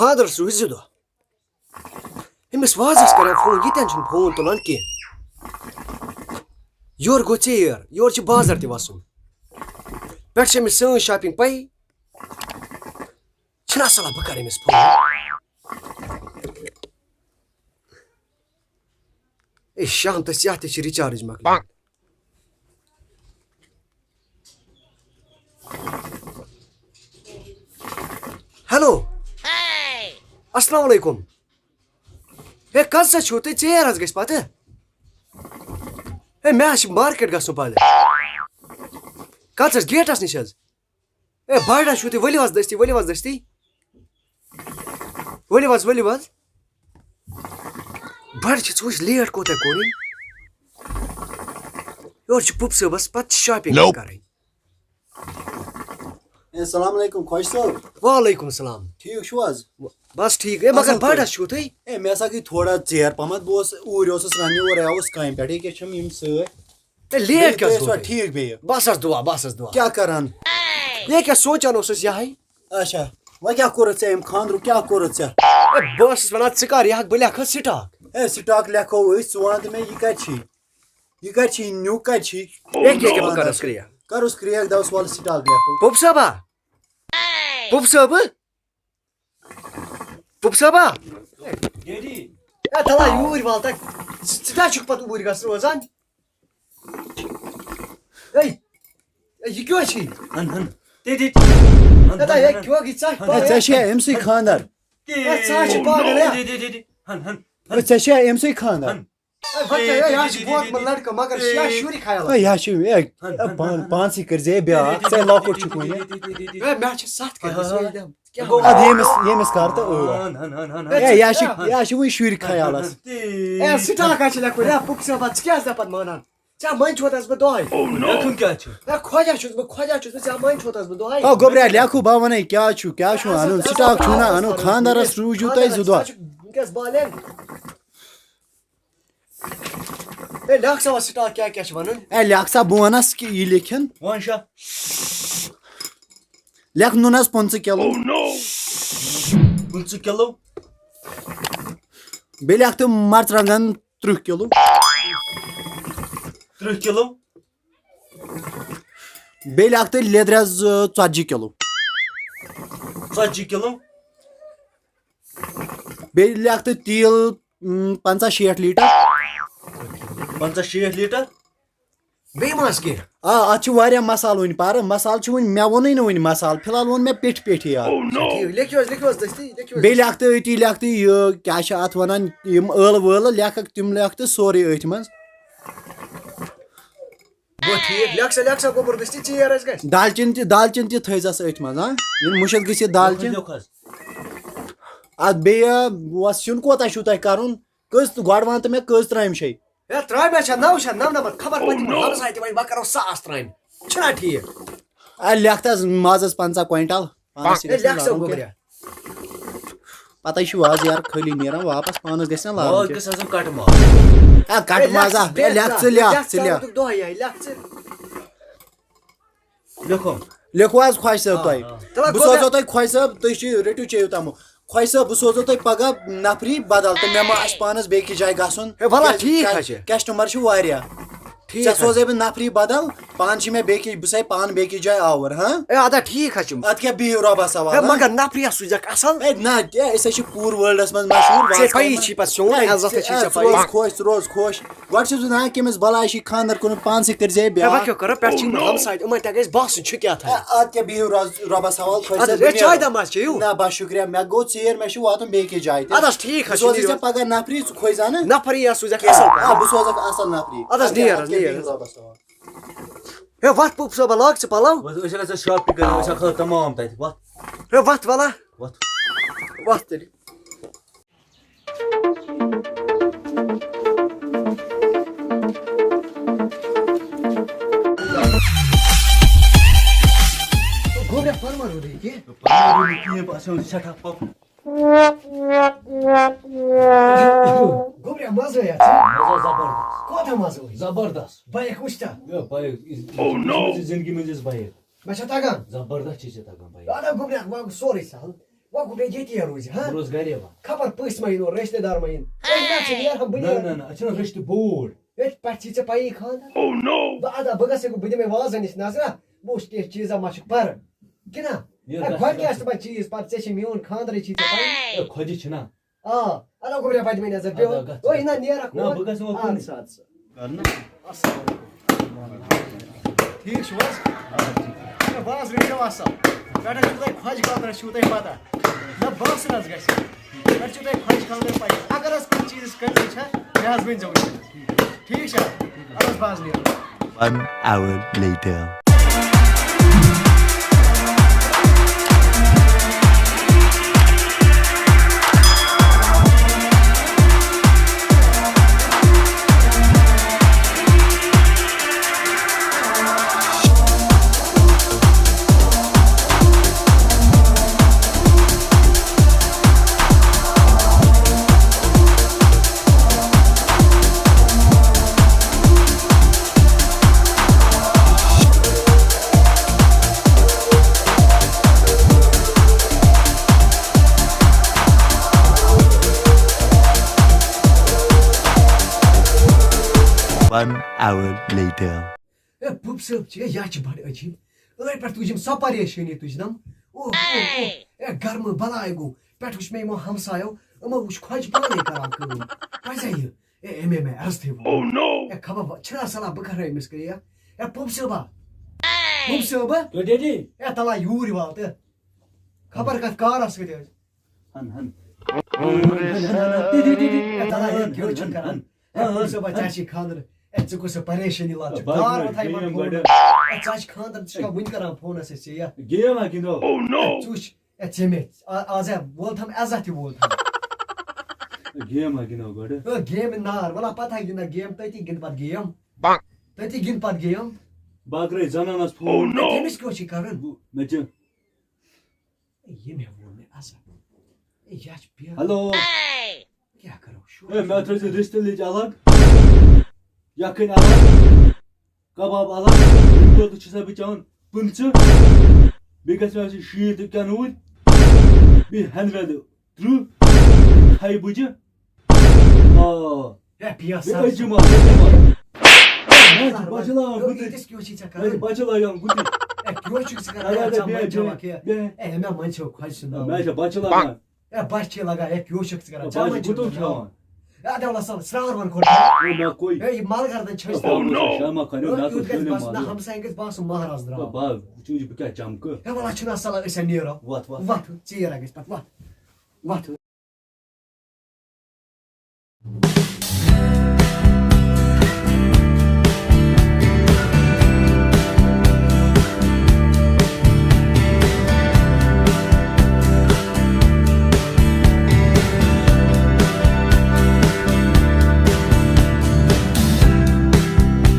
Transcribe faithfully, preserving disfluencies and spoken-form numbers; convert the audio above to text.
خانٛدرَس روٗدۍ زٕ دۄہ۔ أمِس وازَس کَران فون، یہِ تہِ چھُنہٕ فون تُلان کینٛہہ۔ یورٕ گوٚو ژیر، یورٕ چھِ بازر تہِ وَسُن۔ پٮ۪ٹھٕ چھِ أمِس سٲنۍ shopping پَیی۔ چھِنہٕ اَصٕل، بہٕ کَرٕ أمِس فون۔ اے شام تہٕ یَتھ تہِ چھِ recharge مۄکلیمٕژ۔ Hello۔ السلام علیکم۔ ہے، کَتھ سا چھُو تُہۍ؟ ژیر حظ گژھِ پَتہٕ۔ ہے، مےٚ حظ چھِ market گژھُن پَتہٕ۔ کَتھ حظ؟ Gateس نِش حظ؟ ہے، بَڑٕ حظ چھُو تُہۍ، ؤلِو حظ دٔستی، ؤلِو حظ دٔستی۔ ؤلِو حظ، ؤلِو حظ۔ بَڑٕ چھِ، ژٕ وٕچھ late کوٗتاہ کوٚر أمۍ۔ یورٕ چھُ پُپ صٲبَس، پَتہٕ چھِ shopping Nope۔ کَرٕنۍ۔ اے، السلام علیکم، خۄش صٲب۔ وعلیکم السلام۔ ٹھیٖک چھِو حظ؟ بَس ٹھیٖک۔ اے، مگر اَصٕل بَڑٕ پٲٹھۍ۔ حظ چھُو تُہۍ؟ اے، مےٚ ہسا گٔے تھوڑا ژیر پَہمَتھ، بہٕ اوسُس اوٗرۍ اوسُس رَننہِ، اورَے آوُس کامہِ پٮ۪ٹھ۔ ییٚکیٛاہ چھِم یِم سۭتۍ۔ ہے، late بیٚیہِ کیٛاہ تُہۍ ٲسوا گوٚو تۄہہِ؟ ٹھیٖک بیٚیہِ؟ بس حظ دُعا، بس حظ دُعا۔ کیٛاہ کران؟ یہِ کیٛاہ سونٛچان اوسُس یِہوٚے؟ اچھا، وۄنۍ کیٛاہ کوٚرُتھ ژےٚ اَمہِ خانٛدرُک، کیٛاہ کوٚرُتھ ژےٚ؟ ہے، بہٕ اوسُس وَنان، ژٕ کر یِکھ، بہٕ لیکھٕ stock۔ ہے، stock لیکھو أسۍ، ژٕ وَن تہٕ مےٚ، یہِ کَتہِ چھی؟ یہِ کَتہِ چھی؟ نیُک کَتہِ چھی؟ یہِ کیٛاہ کیٛاہ بہٕ کَرس کرٛیک؟ کَرُس کرٛیک، دَپُس وَلہٕ stock لیکھو۔ پوٚپ صٲبا؟ پوٚپ صٲبہٕ؟ پُپ صٲبا؟ ڈیڈی۔ اے، تَلہ یوٗرۍ وَل تہٕ۔ ژٕ، ژٕ کیٛاہ چھُکھ پَتہٕ اوٗرۍ گژھان روزان؟ اے، اے، یہِ کیٛاہ چھُے؟ ہن، ہن۔ ڈیڈی۔ ہن، اے، ہن، ہے، ہن۔ کیٛاہ گٔے ژےٚ؟ ہن، ہے، ژےٚ چھُے أمۍ سٕے خانٛدر؟ ہے، ژٕ ہا چھُکھ پاگل، ہے۔ Daddy, daddy. ہن، ہن، ہن۔ ہے، ژےٚ چھُے أمۍ سٕے خانٛدر؟ ہن۔ اے، وۄنۍ کیٛاہ، اے، یہِ ہا چھُ ووتمُت لٔڑکہٕ، مگر یہِ ہا شُرۍ خیال۔ اے، یہِ ہا چھُ، اے، اے، پان-، پانسٕے کٔرۍ زِ، اے، بیٛاکھ، ژٕ ہے لۄکُٹ چھُکھ وُنہِ۔ اے، مےٚ ہا چھِ ستھ کٔرۍ مٕتۍ، ژٕ وَن، کیٛاہ؟ اَدٕ ییٚمِس، ییٚمِس کر تہٕ ٲٹھ۔ اے، یہِ ہا چھِ، یہِ ہا چھِ وُنہِ شُرۍ خیالس۔ اے، stock ہا چھِ لیکھُن، اے، پُپ صٲبا، ژٕ کیٛاہ ٲسۍ دَپان مانان؟ ژےٚ ہا منٛدچھوتس بہٕ دۄہے۔ لیکھُن کیٛاہ چھُ؟ اے، خۄجا چھُس بہٕ، خۄجا چھُس بہٕ، ژےٚ ہا منٛدچھوتس بہٕ دۄہے۔ آ، گوٚبریا، لیکھو، بہٕ وَنے کیٛاہ چھُ، کیٛاہ چھُ اَنُن؟ اَصٕل stock چھُنہ اَنُن، خانٛدارس روٗزِو تُہۍ زٕ دۄہ۔ خانٛدارس چھُ وٕنکیٚس بالینٛگ۔ ہے، لیکھ سا وۄنۍ stock کیٛاہ کیٛاہ چھُ وَنُن؟ ہے، لیکھ سا بہٕ وَنس کہِ یہِ لیکھِن۔ وَن سا۔ لیکھ نُنَس پٕنٛژٕہ کِلوٗ۔ پٕنٛژٕہ کِلوٗ۔ بیٚیہِ لیکھ تہٕ مرژٕوانٛگن تٕرٛہ کِلوٗ۔ تٕرٛہ کِلوٗ۔ بیٚیہِ لیکھ تہٕ لیٚدرِ حظ، ژَتجی کِلوٗ۔ ژَتجی کِلوٗ۔ بیٚیہِ لیکھ تہٕ تیٖل، م، پنٛژاہ شیٹھ لیٖٹر۔ پنٛژاہ شیٹھ لیٖٹر۔ بیٚیہِ ما آسہِ کینٛہہ؟ آ، اَتھ چھِ واریاہ مسالہٕ وٕنہِ پَرٕ۔ مسالہٕ چھِ وٕنہِ، مےٚ ووٚنُے نہٕ وٕنہِ مسالہٕ۔ فِلحال ووٚن مےٚ پیٚٹھۍ پیٚٹھی یاد۔ اچھا، ٹھیٖک۔ لیکھِو حظ، لیکھِو حظ دٔستی، لیکھِو حظ۔ بیٚیہِ لیکھ تہٕ أتی، لیکھ تہٕ یہِ، کیٛاہ چھِ اَتھ وَنان، یِم ٲلہٕ وٲلہٕ لیکھکھ، تِم لیکھ تہٕ سورُے أتھۍ منٛز۔ گوٚو ٹھیٖک، لیکھ سا، لیکھ سا، گوٚبُر دٔستی، ژیر حظ گژھِ۔ دالچیٖن تہِ، دالچیٖن تہِ تھٲیزٮ۪س أتھۍ منٛز، ہا؟ یِم مُشک گٔژھِتھ دالچیٖن۔ لیوٚکھ حظ، لیوٚکھ حظ۔ اَتھ بیٚیہِ، وَس سیُن کوتاہ چھُو تۄہہِ کَرُن؟ کٔژ، گۄڈٕ وَن تہٕ مےٚ، کٔژ ترٛامہِ چھے؟ ہے، ترٛامہِ حظ چھےٚ نَو شیٚتھ نَمنَمَتھ، خبر پَتہٕ یِم ہمساے تہِ وَنہِ، بہٕ کَرو ساس ترٛامہِ۔ چھُنہ ٹھیٖک؟ اَدٕ لیکھ تہٕ حظ مازَس پنٛژاہ کویِنٹَل۔ پانَس ہے، چھِ گژھان لیکھ سا لَرُن گوٚبریا۔ کینٛہہ۔ پَتَے چھُ وازٕ یارٕ خٲلی نیران واپَس، پانَس گژھِ نا لَرُن ماز کینٛہہ۔ گژھِ آسُن کَٹہٕ ماز۔ آ، کَٹہٕ ہے، ماز، آ، لیکھ ژٕ، ہے، لیکھ ژٕ، لیکھ ژٕ، لیکھ۔ لیکھ ژٕ۔ لیکھو۔ لیکھو حظ خۄش صٲب آ، تۄہہِ۔ آ۔ تَلہ بہٕ گوٚو سوزو مےٚ۔ تۄہہِ خۄش صٲب، تُہۍ چھِو، رٔٹِو چیٚیِو تَمُک۔ خۄش صٲب، بہٕ سوزو تۄہہِ پَگاہ نفری بدل تہٕ مےٚ ما آسہِ پانَس بیٚیہِ کِس جایہِ گژھُن۔ ہے، وَلہ، کیٛازِ ٹھیٖک کیٛازِ حظ چھُ۔ کسٹمر چھِ واریاہ۔ ٹھیٖک ژےٚ حظ سوزے چھُ۔ بہٕ نفری بدل، پانہٕ چھِ مےٚ بیٚیہِ کِس، بہٕ ساے پانہٕ بیٚیہِ کِس جایہِ آوُر، ہاں؟ ہے، اَدا ٹھیٖک حظ چھُ۔ اَدٕ کیٛاہ بِہِو رۄبَس حوالہٕ، ہے، ہاں؟ مگر نفری ہا سوٗزیٚکھ اَصٕل۔ ہے، نہ، ہے، أسۍ حظ چھِ پوٗرٕ worldس منٛز مشہوٗر ژےٚ وازٕ پَیی کامہِ۔ چھی پَتہٕ سون ہے، عزت ژٕ، حظ چھِ ہے، ژےٚ ژٕ پَیی۔ روز خۄش، ژٕ روز خۄش۔ گۄڈٕ چھُس بہٕ دَپان، کٔمِس بَلایہِ چھِ خانٛدر کوٚرمُت، پانسٕے کٔرۍ زِ ہے ہے، وۄنۍ بیٛاکھ۔ کیٛاہ کَرو، پٮ۪ٹھٕ چھِ یِم ہمساے تہِ، یِمَن تہِ گژھِ باسُن، چھُ کیٛاہ تھاے۔ ہے، اَدٕ کیٛاہ، بِہِو رَز-، رۄبَس حوالہٕ، خۄش اَدٕ حظ، صٲب، ہے، بِہِو۔ چاے دام حظ چیٚیِو۔ نہ، بَس، شُکریہ، مےٚ گوٚو ژیر، مےٚ چھُ واتُن بیٚیہِ کِس جایہِ تہِ۔ اَدٕ حظ، ٹھیٖک حظ بہٕ چھُ، سوزَے نیٖرِو ژےٚ حظ۔ پَگاہ نفری، ژٕ کھوے زَنہٕ۔ نفری حظ سوٗزَکھ اَصٕل پٲٹھۍ۔ آ، بہٕ سوزَکھ اَصٕل نفری۔ اَدٕ حظ، اَدٕ کیٛاہ، نیر حظ، اَدٕ کیٛاہ، نیر بِہِو حظ۔ رۄبَس حوالہٕ۔ ہے، وَتھ پوٚپ صٲبہ، لاگ ژٕ پَلو۔ بَس، أسۍ حظ ژےٚ shopping کَرو، أسۍ حظ کھالو تَمام تَتہِ، وَتھ۔ ہے، وَتھ وَلا۔ وَتھ۔ وَتھ تیٚلہِ۔ گوٚبریا، پَرٕ ما روٗدُے کینٛہہ؟ پَرٕ ما روٗدُے کینٛہہ، بہٕ آسہٕ سٮ۪ٹھاہ پَپہٕ۔ گوٚبریا، مَزٕ آیا ژےٚ؟ مَزٕ زبردست۔ کوتاہ مَزٕ اوس؟ زبردست۔ بایِک وٕچھتھا؟ یہِ بایِک، یہِ، Oh no! یہِ زِندگی منٛز یِژھ بایِک۔ مےٚ چھا تَگان؟ زبردست چھِ ژےٚ تَگان بایِک۔ اَدٕ گوٚبریا، وۄنۍ گوٚو سورُے سہل۔ وۄنۍ گوٚو مےٚ ییٚتی روزِ، ہا؟ بہٕ روزٕ گرے وۄنۍ۔ خبر پٔژھۍ ما یِن اورٕ، رِشتہٕ دار ما یِن۔ أسۍ ما چھِ نیران، بہٕ نہ، نیرٕ۔ نہ، نہ، أسۍ چھِنہٕ رِشتہٕ بوٗر۔ ہے، پٮ۪ٹھٕ چھی ژےٚ پَیی خانٛدر۔ Oh no! بہٕ اَدا، بہٕ گژھٕ، بہٕ دِمَے وازَن نِش نظرہ، بہٕ وٕچھٕ کینٛہہ چیٖزا ما چھُکھ پَرٕ۔ کِنہ؟ یہِ ہے، گژھِ، گۄڈٕ کیٛاہ گژھِ۔ چھُ پَتہٕ چیٖز پَتہٕ، ژےٚ چھِ میون خانٛدرٕے چھی ژےٚ پَیی۔ ہے، خۄجہِ چھِنہ۔ آ، اَدا گوٚبریا، پَتہٕ مےٚ نظر، بیٚہو۔ اَدا گژھ۔ اوے، نہ، نیرَکھ نہ، اورٕ۔ بہٕ گژھٕ وۄنۍ اَدٕ کُن۔ سا، اَدٕ سا۔ کَرنہٕ۔ السلام علیکم۔ ٹھیٖک چھِو حظ؟ اَدٕ بازرٕ چھِو اَصٕل۔ پٮ۪ٹھٕ چھُو تۄہہِ خۄجہِ خانٛدرَس چھُو تۄہہِ پَتہ۔ نہ باسُن حظ گژھِ۔ پٮ۪ٹھٕ چھُو تۄہہِ خۄجہِ خانٛدر پَیی۔ اگر حظ کُنہِ چیٖزٕچ کٔمی چھےٚ، مےٚ حظ ؤنۍزیو وٕنۍکٮ۪نَس۔ ٹھیٖک چھا؟ اَدٕ حظ بہٕ حظ نیرٕ۔ One hour later. One hour later. اے، پُپ صٲب چھِ، یا چھِ بَڑٕ عجیٖب۔ أڑۍ پٮ۪ٹھ تُجِم سۄ پریشٲنی تُجنَم۔ اوہ، اوہ، اوہ۔ اے، گرمہٕ بَلاے گوٚو۔ پٮ۪ٹھ وٕچھ مےٚ یِمو ہمسایو، یِمو وٕچھ خۄجہِ پانَے کران کٲم۔ پَزے یہِ۔ اے، أمۍ ہے مےٚ عرض تھٕے ووٚن۔ Oh no! اے، خبر وۄنۍ چھِنہ صلاح بہٕ کَرٕ أمِس کیٛاہ؟ اے، پُپ صٲبا۔ پُپ صٲبا۔ تو ڈیڈی۔ اے، تَلا یوٗرۍ وال تہٕ۔ خبر کَتھ کارَس سۭتۍ ٲسۍ۔ ہن، ہن۔ ہن، ہن، ہن، ہن۔ تی، تی، تی، تی۔ اے، تَلا یہِ کیٛاہ چھُکھ کران؟ ہن، ہن۔ اے، پُپ صٲبا، ژےٚ چھِ خانٛدر۔ اے، ژٕ کُس سا پریشٲنی لال چھُکھ؟ بَس، کار بَس، وۄتھاے گیم یِمَن گۄڈٕ۔ فون۔ اے، ژٕ چھِ خانٛدر، ژٕ چھُکھ وٕنہِ کران فونَس سۭتۍ ژےٚ یہِ؟ گیم ہا گِنٛدو۔ Oh no! اے، ژٕ وٕچھ۔ اے، ژےٚ مےٚ، آ-، آز ہے وول تھَم عزت تہِ وول تھَم۔ گیم ہا گِنٛدو گۄڈٕ۔ او، گیم نار، وَلا پَتہٕ ہا گِنٛدان گیم، تٔتی گِنٛد پَتہٕ گیم۔ بنٛگ۔ تٔتی گِنٛد پَتہٕ گیم۔ بہٕ ہا کَرے زَنانَس فون۔ Oh no! تٔمِس کیٛاہ چھُے کَرُن؟ مےٚ چھِ۔ اے، ییٚمۍ ہا ووٚن مےٚ عزت۔ اے، یہِ ہا چھِ بیٚہان۔ ہیلو۔ کیٛاہ کَرو؟ شُر اے، مےٚ تھٲیزِ رِستہٕ لیٚج الگ، یَکھٕنۍ الگ۔ کباب الگ، ییٚمہِ دۄہ تہِ چھُسے بہٕ چٮ۪وان پٕنٛژٕہ، بیٚیہِ گژھِ مےٚ آسٕنۍ شیٖرتھ تہٕ کٮ۪نوٗرۍ، بیٚیہِ ہٮ۪نٛد وٮ۪نٛد تٕرٛہ، کھَے بٕجہِ۔ آ۔ ہے، بیٚیہِ بیٚیہِ سَر۔ أجہِ ماز، أجہِ ماز۔ ہے، بَچہِ لاگان گُتٕلۍ۔ ییٖتِس کیٛاہ چھُے ژےٚ کَران؟ ہے، بَچہِ لاگان گُتٕلۍ۔ ہے، کیٛاہ چھُکھ ژٕ کَران؟ اَدٕ، اَدٕ، ژےٚ بیٚہہ، منٛز چھَوا بیٚہہ، کیٚنٛہہ؟ بیٚہہ۔ ہے، مےٚ منٛز چھَو خۄجہِ سُنٛد ناو۔ مےٚ چھا بَچہِ لاگان؟ اے، بَچہِ چھے لگان، ہے، کیٛاہ چھُکھ ژٕ کران؟ ژےٚ بَچہِ ما چھُ گُتُل کھٮ۪وان؟ اے، اَدٕ وَلہٕ سا، سرٛاوَر وَن کھوٚت۔ اے، مےٚ کوٚے۔ اے، یہِ مَل گردَن چھٔج ترٛاوُن۔ شرما کھنٛڈ، او، مےٚ یُتھ کوٚر گژھِ شٲمہِ بَس نہ، مَل۔ ہمسایَن گژھِ باسُن مہراز درٛاو۔ بہٕ، بہٕ وٕچھِو، یہِ بہٕ کیٛاہ چَمکہٕ۔ ہے، وَلہٕ چھُنہ اَصٕل، أسۍ ہا نیرو۔ وَتھ، وَتھ۔ وَتھ، ژیر ہا گژھِ پَتہٕ، وَتھ۔ وَتھ۔